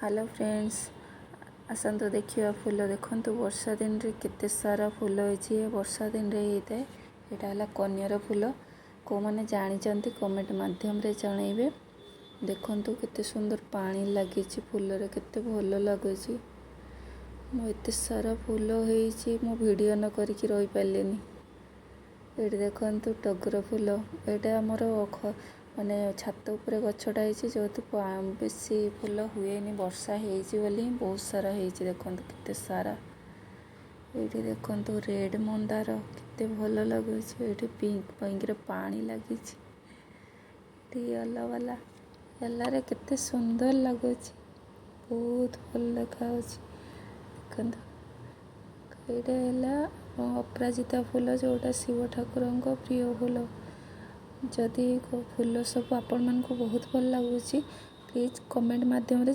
Hello friends, ଆସନ୍ତୁ ଦେଖିବା ଫୁଲ। ଦେଖନ୍ତୁ, ବର୍ଷା ଦିନରେ କେତେ ସାରା ଫୁଲ ହେଇଛି। ଏ ବର୍ଷା ଦିନରେ ହେଇଥାଏ। ଏଇଟା ହେଲା କନିଅର ଫୁଲ। କେଉଁମାନେ ଜାଣିଛନ୍ତି, କମେଣ୍ଟ ମାଧ୍ୟମରେ ଜଣାଇବେ। ଦେଖନ୍ତୁ, କେତେ ସୁନ୍ଦର ପାଣି ଲାଗିଛି ଫୁଲରେ, କେତେ ଭଲ ଲାଗୁଛି। ମୁଁ ଏତେ ସାରା ଫୁଲ ହେଇଛି, ମୁଁ ଭିଡ଼ିଓ ନ କରିକି ରହିପାରିଲିନି। ଏଇଠି ଦେଖନ୍ତୁ ଟଗର ଫୁଲ। ଏଇଟା ଆମର ମାନେ ଛାତ ଉପରେ ଗଛଟା ହେଇଛି। ଯେହେତୁ ବେଶୀ ଫୁଲ ହୁଏନି, ବର୍ଷା ହେଇଛି ବୋଲି ହିଁ ବହୁତ ସାରା ହେଇଛି। ଦେଖନ୍ତୁ କେତେ ସାରା। ଏଇଠି ଦେଖନ୍ତୁ ରେଡ଼୍ ମନ୍ଦାର, କେତେ ଭଲ ଲାଗୁଛି। ଏଇଠି ପିଙ୍କ ପିଙ୍କର ପାଣି ଲାଗିଛି। ଏଠି ୟେଲୋ ବାଲା, ୟେଲୋରେ କେତେ ସୁନ୍ଦର ଲାଗୁଛି, ବହୁତ ଭଲ ଦେଖାଯାଉଛି। ଦେଖନ୍ତୁ, ଏଇଟା ହେଲା ଅପରାଜିତା ଫୁଲ, ଯେଉଁଟା ଶିବ ଠାକୁରଙ୍କ ପ୍ରିୟ ଫୁଲ। ଯଦି ଫୁଲ ସବୁ ଆପଣମାନଙ୍କୁ ବହୁତ ଭଲ ଲାଗୁଛି, ପ୍ଲିଜ୍ କମେଣ୍ଟ ମାଧ୍ୟମରେ